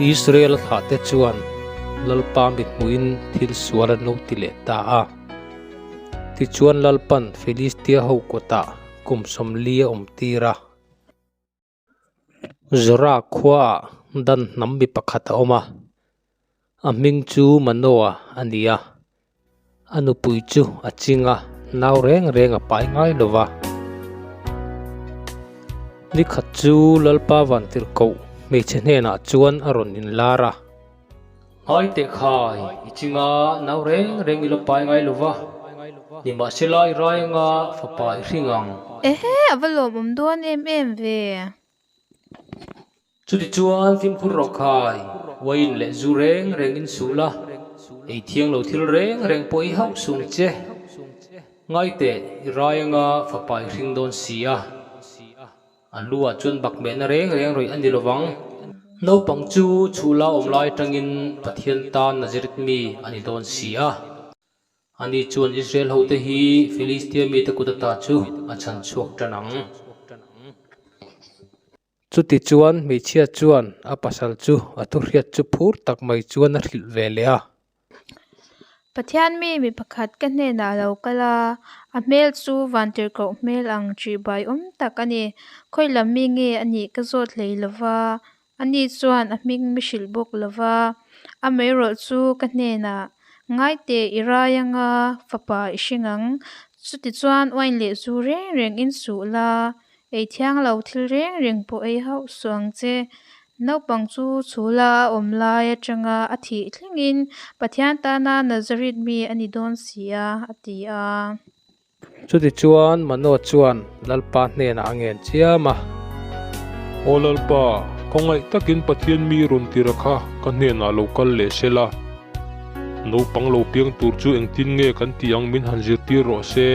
Israel-a thlahte chuan Lalpa mithmuhin thil sual an lo ti leh ta a. Tichuan Lalpan Filistia ho kutah kum 40 a awmtir a. Zora khuaah Dan hnam mi pakhat a awm a, a hming chu Manoa a ni a. A nupui chu a ching a, nau reng reng a pai ngai lo va. Nikhat chu Lalpa Vantirhkoh hmeichhe hnenah chuan a rawn inlar a. Ngai teh khai, i ching a, nau reng reng i la pai ngai lo va, nimahsela i rai anga fapa i hring ang. Ehe, a va lawmawm dawn em em ve. Chutichuan fimkhur rawh khai, uain leh zu reng reng in suh la, ei thiang lo thil reng reng pawh i hauh sung che. Ngai teh, i rai anga fapa i hring dawn si a. A luah chuan bakmehna reng reng rawih a ni lovang. Naupang chu chhula awm lai atangin Pathian tan Nazareth mi a ni dawn si a. Ani chuan Israel hote hi Filistia mite kut ata chu a chhan chhuak tan ang. Chutichuan hmeichhia chuan a pasal chu a thuhriat chu phur tak mai chuan a hrilh ve leh a. Pathian mi mi pakhat ka hnenah a lo kal a, a hmel chu vantirhkoh hmel ang ṭihbai awm tak a ni. Khawi lam mi nge a nih ka zawt hlei lo va, ani chuan a hming mi hrilh bawk lo va. Amaherawh chu ka hnenah, Ngaite i rai anga fapa i hring ang, chutichuan uain leh zu reng reng in suh la, Ei thiang lo thil reng reng pawh ei hauh suh ang che. Naupang chu chhula a awm lai atanga a thih thlengin Pathian tana Nazareth mi a ni dawn si a, a ti a. Chutichuan Manoa chuan Lalpa hnenah a ngen chiam a. Aw Lalpa, khawngaih takin Pathian mi rawn tira kha ka hnenah lo kal leh se la. Naupang lo piang tur chu engtin nge kan tih ang min han zirtir rawh se.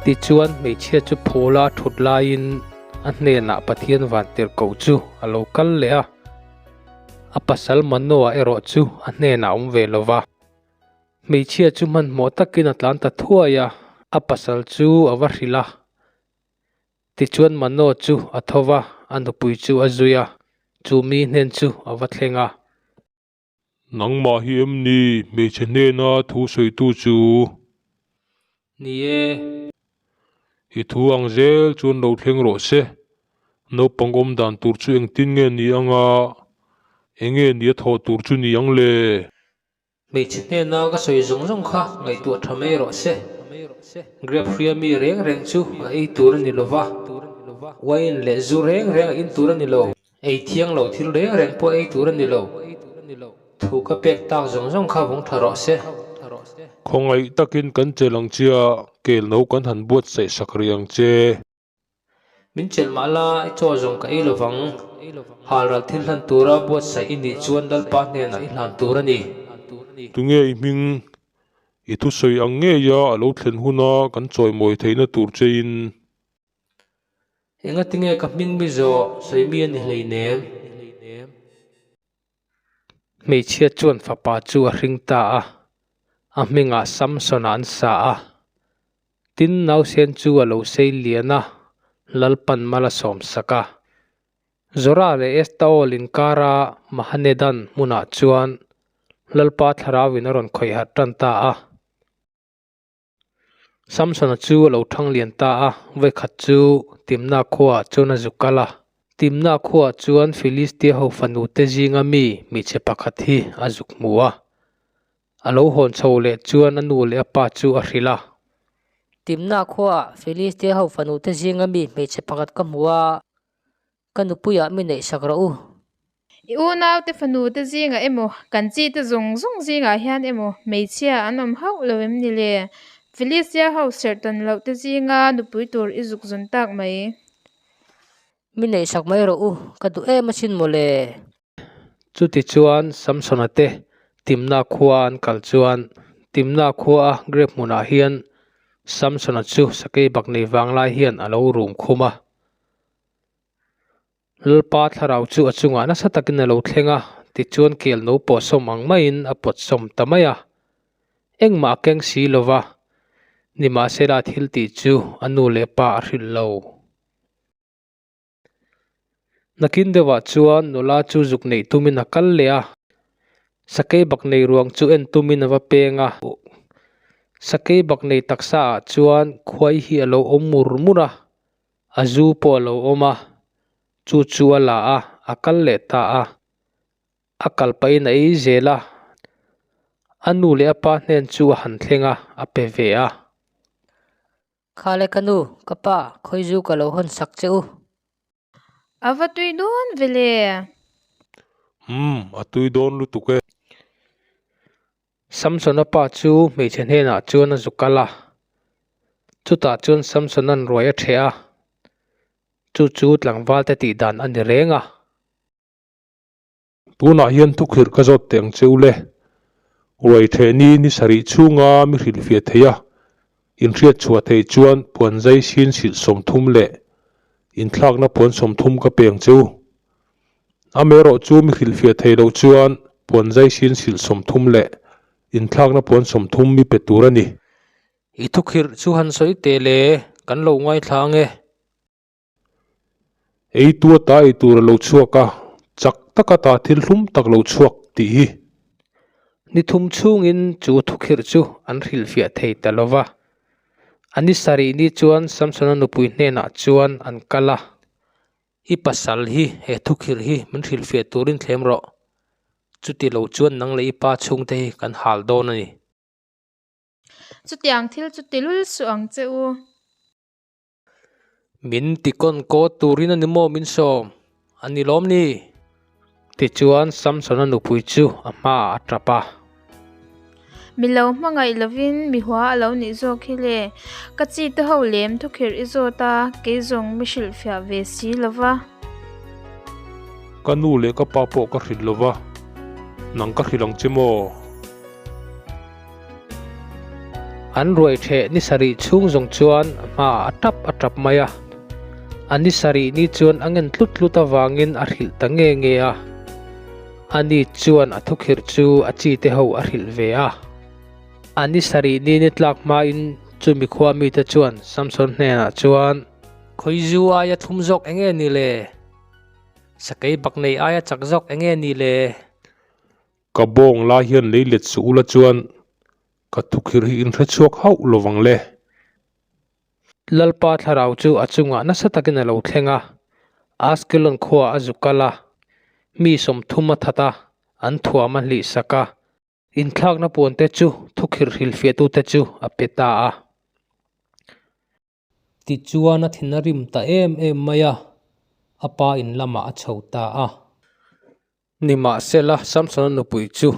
Tichuan hmeichhia chu phula a thut laiin a hnenah Pathian vantirhkoh chu a lo kal leh a, a pasal Manoa erawh chu a hnenah a awm ve lo va. Hmeichhia chu hmanhmawh takin a tlan ta thuai a, a pasal chu a va hrilh a. Tichuan Manoa chu a tho va, a nupui chu a zui a, chu mi hnen chu a va thleng a. Nangmah hi em ni hmeichhe hnena thu sawitu chu? Ni e. I thu ang zel chuan lo thleng rawh se. Naupang awm dan tur chu engtin nge ni anga? Enge ni a thawh tur chu ni ang le? Hmeichhe hnena ka sawi zawng zawng kha ngaihtuah tha mai rawh se. Grape hria mi reng reng chu a ei tur a ni lo va, wine leh zu reng reng a in tur a ni lo. Ei thiang lo thil reng reng pawh ei tur a ni lo. Thu ka pek tak zawng zawng kha vawng tha rawh se. Khawngaih takin kan chelh ang che a, kel no kan han buatsaih sak rih ang che. Min chelh mah la, i chaw zawng ka ei lo vang. Halral thil hlan tura buatsaih i nih chuan Lalpa hnenah i hlan tur a ni. Tunge i hming? I thusawi ang ngeia a lo thlen huna kan chawimawi theihna tur chein. Engatinge ka hming mi zawh sawi mi a ni hleinem? Hmeichhia chuan fapa chu a hring ta a, a hmingah Samson-a an sa a. Tin, nausen chu a lo sei lian a, Lalpan mal a sawmsak a. Zora leh Estaol inkara Mahanedan hmunah chuan Lalpa thlarauin a rawn khawih harh tan ta a. Samsona chu a lo thang lian ta a, vawikhat chu Timna khuaah chuan a zuk kal a. Timna khuaah chuan Filistia ho fanu te zinga mi hmeichhe pakhat hi a zuk hmu a. A lo hawn chho leh chuan a nu leh a pa chu a hrilh a. Timna khuaah Filistia ho fanu te zinga mi hmeichhe pakhat ka hmu a, Ka nupuiah mi neih sak rawh u. I unaute fanute zingah emaw, kan chite zawng zawng zingah hian emaw hmeichhia an awm hauh lo em ni le? Philistia ho serh tan loh te zinga nupui tur i zuk zawn tak mai. Mi neih sak mai rawh u, ka duh em asin maw le? Chutichuan Samsona te Timna khua an kal chuan Timna khua a grape hmunah hian Samsona chu sakei bak nei vanglai hian a lo rum khum a. Lalpa thlarau chu a chungah nasa takin a lo thleng a, tichuan kel no pawh sawm ang maiin a pawt sawm ta mai a. Engmah a keng si lo va, nimahsela thil tih chu a nu leh pa a hrilh lo. Nakin deuhah chuan nula chu zuk neih tumin a kal leh a, sakei bak nei ruang chu en tumin a va peng a. Sakei bak nei taksa ah chuan khuai hi a lo awm mur mur a, a zu pawh a lo awm a, chu chu a la a, a kal leh ta a. A kal pahin a ei zel a, a nu leh a pa hnen chu a han thleng a, a pe ve a. Kha le ka nu, ka pa, khawi zu ka lo hawn sak che u. A va tui dawn ve le. Umm, a tui dawn lutuk e. Samsona pa chu hmeichhe hnenah chuan a zu kal a, chutah chuan Samsona'n ruai a ṭheh a, chu chu tlangvalte tih dan a ni reng a. Tunah hian thukhirh ka zawt teh ang che u le. Ruai thehni ni sarih chhunga mi hrilhfiah thei a, inhriat chhuah theih chuan puan zai sin silh 30 leh inthlakna puan 30 ka pe ang che u. Amaherawh chu mi hrilhfiah theih loh chuan puan zai sin silh 30 leh inthlakna puan 30 mi pe tur a ni. I thukhirh chu han sawi teh le, kan lo ngaithla ang e. Eitu ata ei tur a lo chhuak a, chak tak ata thil hlum tak lo chhuak tih hi. Ni thum chhungin chu thukhirh chu an hrilhfiah thei ta lo va. A ni sarih ni chuan Samsona nupui hnenah chuan an kal a, I pasal hi he thukhirh hi min hrilhfiah turin thlem rawh, chuti lo chuan nang leh i pa chhungte hi kan hal dawn a ni. Chutiang thil chu ti lul suh ang che u. Min ti kawn kaw turin a ni maw min sawm? A ni lawm ni? Tichuan Samsona nupui chu a hmaah a tap a. Mi lo hmangaih lovin mi hua a lo nih zawk hi le. Ka chi te ho lem thukhirh i zawt a, kei zawng mi hrilhfiah ve si lo va. Ka nu leh ka pa pawh ka hrilh lo va, nang ka hrilh ang che maw? An ruai theh ni sarih chhung zawng chuan a hmaah a tap a tap mai a. A ni sarih ni chuan a ngen tlut tlut avangin a hrilh ta nge nge a. Ani chuan a thukhirh chu a chi te ho a hrilh ve a. A ni sarih ni ni tlak hmain chumi khua mite chuan Samson hnenah chuan, Khawizu aia thlum zawk eng nge ni le? Sakei bak nei aia chak zawk eng nge ni le? Ka bawng lai hian lei let suh ula chuan ka thukhirh hi in hrechhuak hauh lovang le. Lalpa thlarau chu a chungah nasa takin a lo thleng a, Askelon khuaah a zu kal a, mi 30 a that a, an thuam a hlih sak a, inthlakna puante chu thukhirh hrilhfiahtute chu a pe ta a. Tichuan a thin a rim ta em em mai a, a pa in lamah a chho ta a. Nimahsela Samsona nupui chu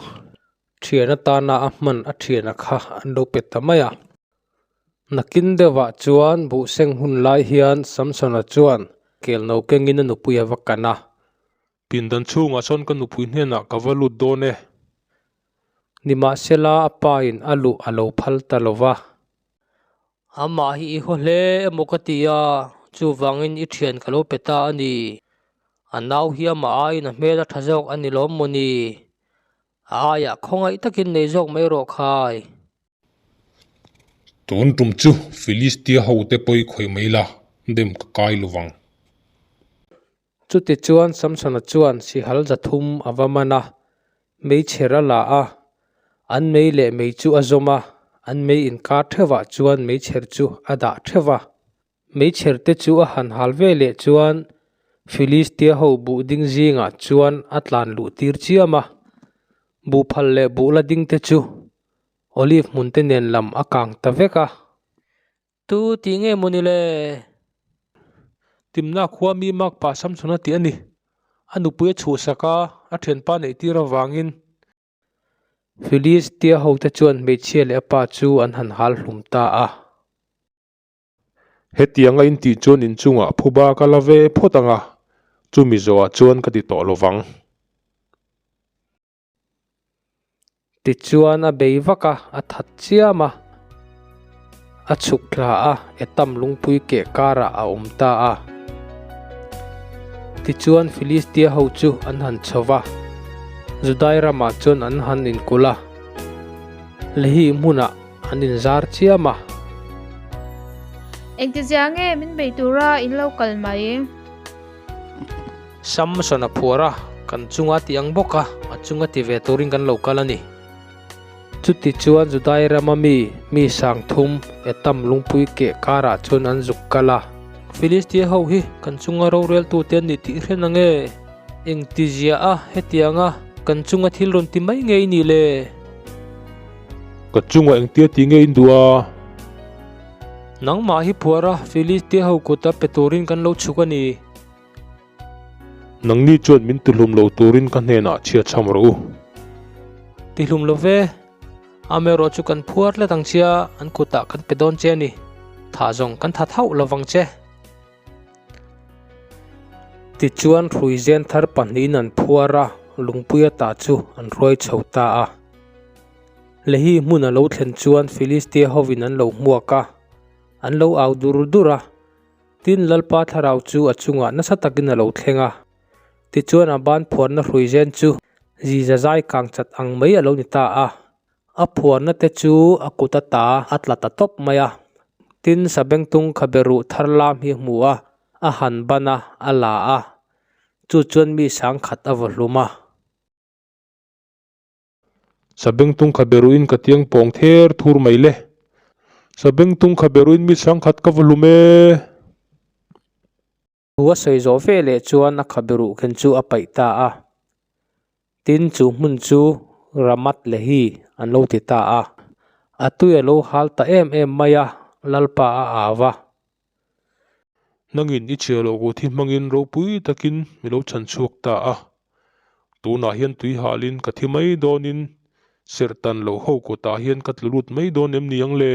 thian atana a hman a thiana kha an lo pe ta mai a. Nakin deuhah chuan buhseng hun lai hian Samsona chuan kelno kengin a nupui a va kan a. Pindan chhungah sawn ka nupui hnenah ka va lut dawn e. Nimahsela a pa in a luh a lo phal ta lo va. Amah hi i haw hle emaw ka ti a, chuvangin i thian ka lo pe ta a ni. A nau hi amah aiin a hmel a tha zawk a ni lawm maw ni? A aiah khawngaih takin nei zawk mai rawh khai. Tun tum chu Filistia hote pawi khawih mai la, dem ka kai lovang. Chutichuan Samsona chuan sihal 300 a va man a, meichher a la a, an mei leh mei chu a zawm a, an mei inkar theuhah chuan meichher chu a dah theuh va. Meichher te chu a han hal ve leh chuan Filistia ho buh ding zingah chuan a tlan luh tir chiam a, buhphal leh buh la ding te chu olive hmun te nen lam a kang ta vek a. Tu tih nge maw ni le? Timna khua mi mak pah Samsona tih a ni. A nupui a chhuhsak a, a thianpa neih tir avangin. Filistia hote chuan hmeichhia leh a pa chu an han hal hlum ta a. Hetianga in tih chuan inchungah phuba ka la ve phawt ang a, chumi zawhah chuan ka ti tawh lovang. Tichuan a bei vak a, a that chiam a. A chhuk thla a, Etam lungpui keh karah a awm ta a. Tichuan Filistia ho chu an han chho va, Judai ramah chuan an han inkulh a, Lehi hmunah an inzar chiam a. Engtizia nge min bei tura in lo kal mai? Samson a phuar a, kan chunga ti ang bawk a, a chunga ti ve turin kan lo kal a ni. Chutichuan Judai rama mi, mi sangthum, Etam lungpui keh karah chuan an zuk kal a. Filistia ho hi kan chunga roreltute an ni tih hre na nge? Engtizia a hetianga kan chunga thil rawn ti mai nge i nih le? Ka chunga engtia ti nge in duh a? Nangmah hi phuar a, Filistia ho kuta pe turin kan lo chhuk a ni. Nangni chuan min tihlum lo turin ka hnenah chhia chham rawh u. Tihlum lo ve, amaherawh chu kan phuar tlat ang chia, an kutah kan pe dawn che a ni. Thah zawng kan that hauh lo vang che. Tichuan hruizen thar pahnihin an phuar a, lungpui ata chu an hruai chho ta a. Lehi hmun a lo thlen chuan Filistia hovin an lo hmuak a, an lo au dur dur a. Tin, Lalpa thlarau chu a chungah nasa takin a lo thleng a, tichuan a ban phuarna hruizen chu ziza zai kang chat ang mai a lo ni ta a. A phuarna te chu a kut ata a tla ta tawp mai a. Tin, sabengtung khabe ruh thar lam hi a hmu a, a han ban a, a la a, chu chuan mi sangkhat a vaw hlum a. Sabengtung kha beruin ka tiang pawng ther thur mai le. Sabengtung kha beruin mi chhangkhat ka va hlum e. Thu a sawi zawh ve leh chuan a kha beruh khen chu a paih ta a. Tin, chu hmun chu Ramat Lehi an lo ti ta a. A tui a lo hal ta em em mai a, Lalpa a au a. Nangin i chhiah loh kut hi hmangin ropui takin mi lo chhan chhuak ta a. Tunah hian tui halin ka thi mai dawnin serh tan loh ho kutah hian ka tlu lut mai dawn em ni ang le?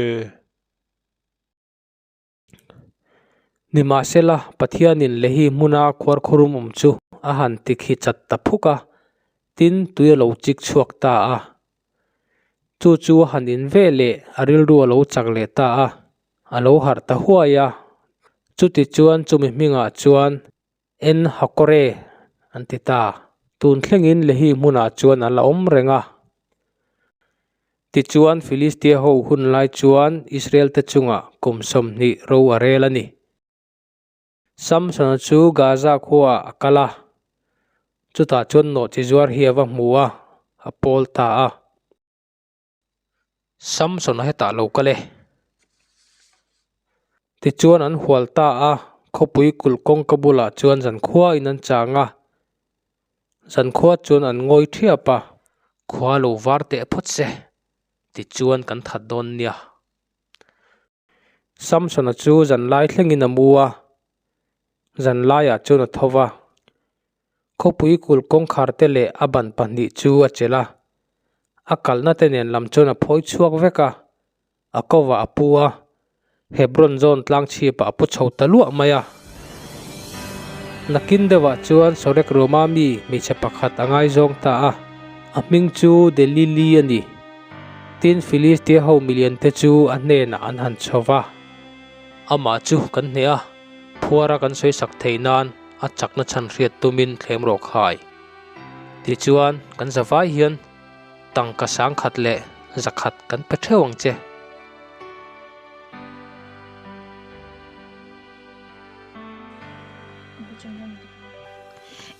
Nimahsela, Pathianin Lehi hmuna khuarkhurum awm chu a han ti khi chat ta phuk a, tin tui a lo chik chhuak ta a. Chu chu a han in ve leh a rilru a lo chak leh ta a. A lo harh ta huai a, chuti chuan chumi hmingah chuan En Hakore an ti ta. Tun thlengin Lehi hmunah chuan a la awm reng a. Tichuan Filistia ho hun lai chuan Israel te chungah kum 20 ro a rel a ni. Samsona chu Gaza khuaah a kal a, chutah chuan nawhchi zuar hi a va hmu a, a pawl ta a. Samson a hetah lo kal e. Tichuan an hual ta a, khawpui kulh kawngka bulah chuan zankhua in an chang a, zankhua chuan an ngawi thiap a. Khua lo var teh phawt se, tichuan kan that dawn nia. Samson-a chu zanlai thlengin a mu a, zanlaiah chuan a tho va. Khawpui kulh kawngkhar te leh a ban pahnih chu a chelh a, a kalna te nen lam chuan a phawi chhuak vek a, a kovah a pu a, Hebron zawn tlang chhipah a pu chho ta luah mai a. Nakin deuhah chuan Sorek Roma mi hmeichhe pakhat a ngaizawng ta a, a hming chu Delili a ni. Tin, Filistia ho milian te chu a hnenah an han chho va. Amah chu kan hneh a, phuara kan sawi sak theih nan a chakna chhan hriat tumin thlem rawh khai. Tichuan, kan zavai hian tangka sangkhat leh zakhat kan pe theuh ang che.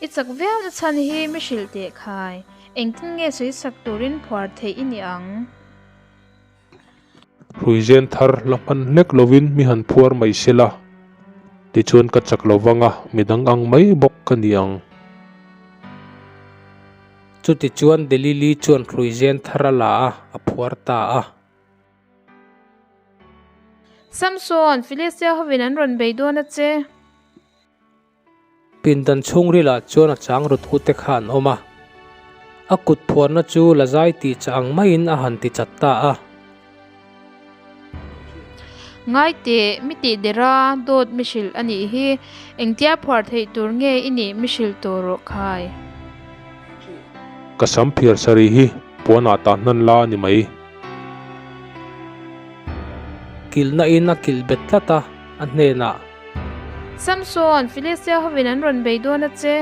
I chak viau na chhan hi mi hrilh teh khai. Engtin nge sawisak turin phuar theih i ni ang? Hruizen thar la hman hlek lovin mi han phuar mai se la, tichuan ka chak lo vang a, midang ang mai bawk ka ni ang. Chutichuan Delili chuan hruizen thar a la a, a phuar ta a. Samson, Filistia hovin an rawn bei dawn a che. Pindan chhungrilah chuan a chang rut ute kha an awm a, a kut phuarna chu la zai tih chah ang maiin a han ti chat ta a. Ngai teh, mi tih der a, dawt mi hrilh a nih hi, engtia phuar theih tur nge i nih mi hrilh tawh rawh khai. Ka sam phiar sarih hi puanah tah hnan la a ni mai. Kilhna in a kilh bet tlat a, a hnenah. Samson, Filistia hovin an rawn bei dawn a che.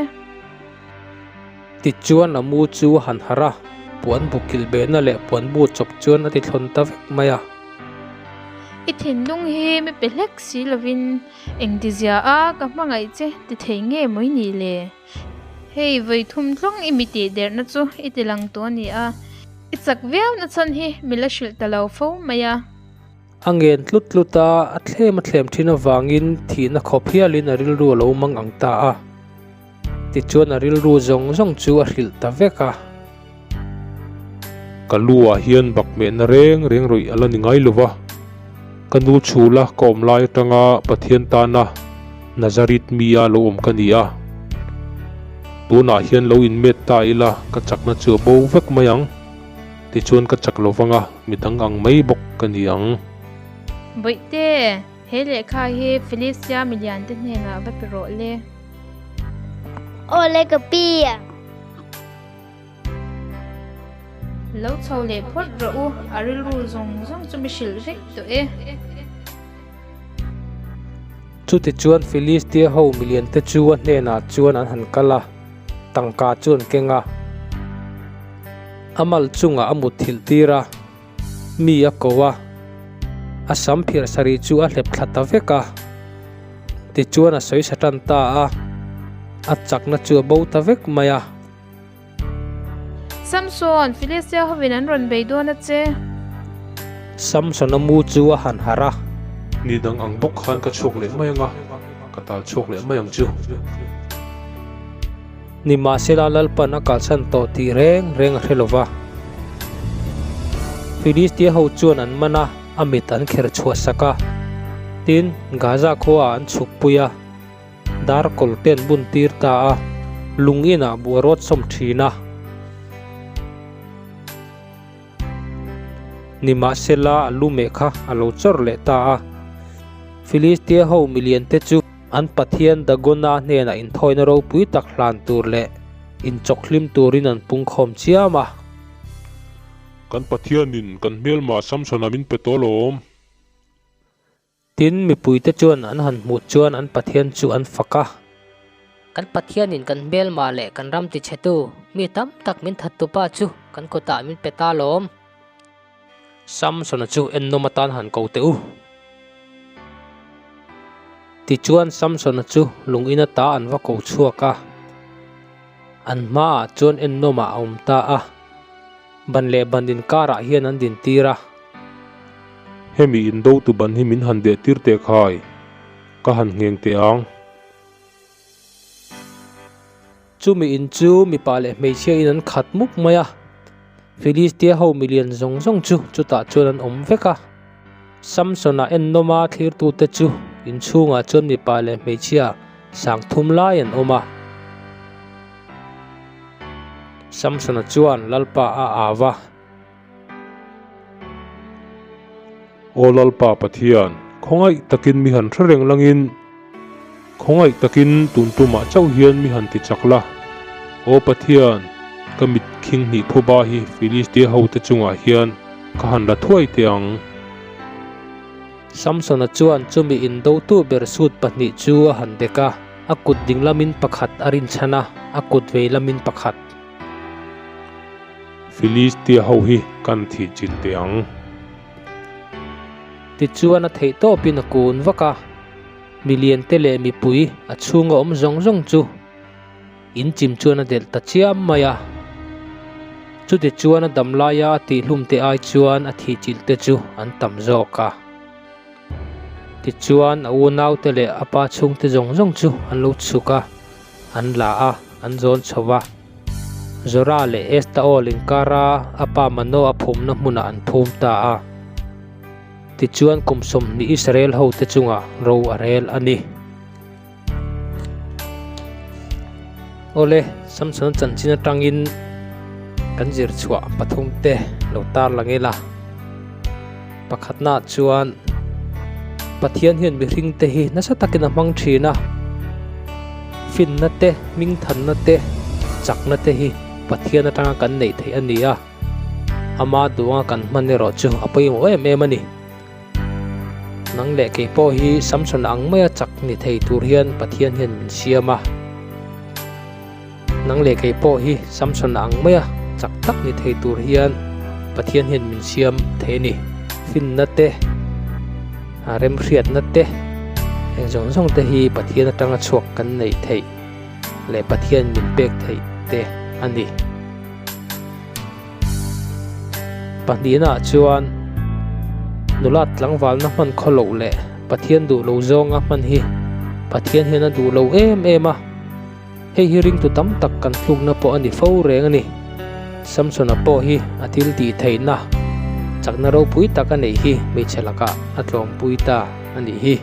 Tichuan a mu chu a han harh a, puan bu kilh behna leh puan bu chawp chuan a ti thlawn ta vek mai a. I thinlung hi mi pe hlek si lovin engtizia a ka hmangaih che ti thei nge mawi nih le? Hei vawi thum tlawng i mi tih derhna chu i ti lang tawh a ni a, i chak viau na chhan hi mi la hrilh ta lo fo mai a. A ngen tlut tlut a, a thlem a thlem thin avangin thihna khawp hialin a rilru a lo mang ang ta a. Tichuan a rilru zawng zawng chu a hrilh ta vek a. Ka lu ah hian bakmehna reng reng rawih a la ni ngai lo va, ka nu chhula ka awm lai atanga Pathian tana Nazareth mi a lo awm ka ni a. Tunah hian lo inmet ta ila ka chakna chu a bo vek mai ang. Tichuan ka chak lo vang a, midang ang mai bawk ka ni ang. Bawihte, he lehkha hi Philistia miliante hnenah va pe rawh le. Aw le ka pi. Lo chho leh phawt rawh u, a rilru zawng zawng chu mi hrilh vek tawh e. Chutichuan Philistia ho miliante chu a hnenah chuan an han kal a, tangka chu an keng a. A mal chungah a mutthilh tir a, mi a ko a, a sam phiar sarih chu a hlep thla ta vek a. Tichuan a sawi sa tan ta a, a chakna chu a bo ta vek mai a. Samson, Philistia hovin an rawn bei dawn a che. Samson-a mu chu a han harh a. Ni dang ang bawk khan ka chhuak leh mai ang a, ka tal chhuak leh mai ang chu. Nimahsela Lalpan a kalsan tawh tih reng reng a hre lo va. Philistia ho chuan an man a, a mit an kher chhuah sak a. Tin, Gaza khuaah an chhukpui a. Dar kawl te an bun tir ta a, lung inah buh a rawt sawm thin a. Nimahsela a lu meh kha a lo chawr leh ta a. Philistia ho milian te chu an pathian Dagona hnenah inthawina ropui tak hlan tur leh inchawkhlim turin an pungkhawm chiam a. Kan Pathianin kan hmelma Samsona min pe tawh alawm. Tin, mipuite chuan an han hmuh chuan an Pathian chu an fak a. Kan Pathianin kan hmelma leh kan ram tichhetu mi tam tak min thattupa chu kan kutah min pe ta lawm. Samsona chu ennawm atan han ko teh u. Tichuan Samsona chu lung in ata an va ko chhuak a, an hmaah chuan ennawmah a awm ta a, ban leh ban inkarah hian an dintir a. Hemi indo tu ban hi min han deh tir teh khai, ka han ngheng teh ang. Chumi in chu mipa leh hmeichhia in an khat mup mai a, Philistia ho milian zawng zawng chu chutah chuan an awm vek a. Samson-a ennawma thlirtute chu inchhungah chuan mipa leh hmeichhia sang thum lai an awm a. Samson-a chuan Lalpa a au va. Aw Lalpa Pathian, khawngaih takin mi han hre reng langin, khawngaih takin tun tumah chauh hian mi han ti chak la. Aw Pathian, ka mit khing hnih phuba hi Filistia hote chungah hian ka han la thuai teh ang. Samsona chuan chumi indotu ber sut pahnih chu a han dek a, a kut ding lamin pakhat a rinchhan a, a kut vei lamin pakhat. Filistia ho hi kan thih chilh teh ang. Tichuan a theih tawpin a kun vak a, milian te leh mipui a chhunga awm zawng zawng chu in chim chuan a delh ta chiam mai a. Chutichuan a dam laia a tihhlum te ai chuan a thih chilh te chu an tam zawk a. Tichuan a unaute leh a pa chhungte zawng zawng chu an lo chhuk a. An la a, an zawn chho va. Zora leh Estaol inkara a pa Manoa phumna hmunah an phum ta a. Tichuan kum 20 Israel hote chungah ro a rel a ni. Awle, Samson chanchin atangin kan zir chhuah pathum te lo tar lang ila. Pakhatnaah chuan Pathian hian mihringte hi nasa takin a hmang thin a, finna te, hmingthanna te, chakna te hi Pathian atanga kan neih theih a ni a, ama duanga kan hman erawh chu a pawimawh em em a ni. Nang leh kei pawh hi Samson ang maia chak ni thei tur hian Pathian hian min siam a. Nang leh kei pawh hi Samson ang maia chak tak ni thei tur hian Pathian hian min siam thei a ni. Finna te, Remhriatna te, heng zawng zawng te hi Pathian atanga chhuak kan neih theih leh Pathian min pek theih te a ni. Pahnihnaah chuan nulat tlangvalna hman khaw loh leh Pathian duh lo zawnga hman hi Pathian hian a duh lo em em a. Hei hi ringtu tam tak kan tlukna pawh a ni fo reng a ni. Samsona pawh hi a thil tih theihna chakna ropui tak a neih hi hmeichhe lakah a tlawmpui ta a nih hi.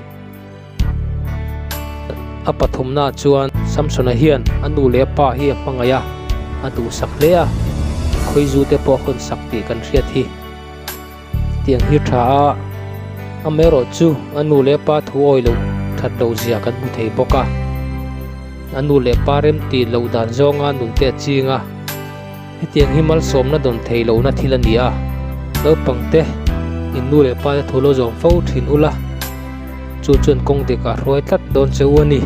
A pathumna chuan Samsona hian a nu leh a pa hi a hmangaih a, a duhsak hle a, khawizu te pawh a hawnsak tih kan hriat hi. Tiang hi tha a, amaherawh chu a nu leh pa thu awi loh that loh zia kan hmu thei bawk a. A nu leh pa rem tih loh dan zawnga nun te a ching a, hetiang hi malsawmna dawn thei lohna thil a ni a. Naupang te, in nu leh pa te thu lo zawm fo thin ula, chu chuan kawng dik a hruai tlat dawn che u a ni.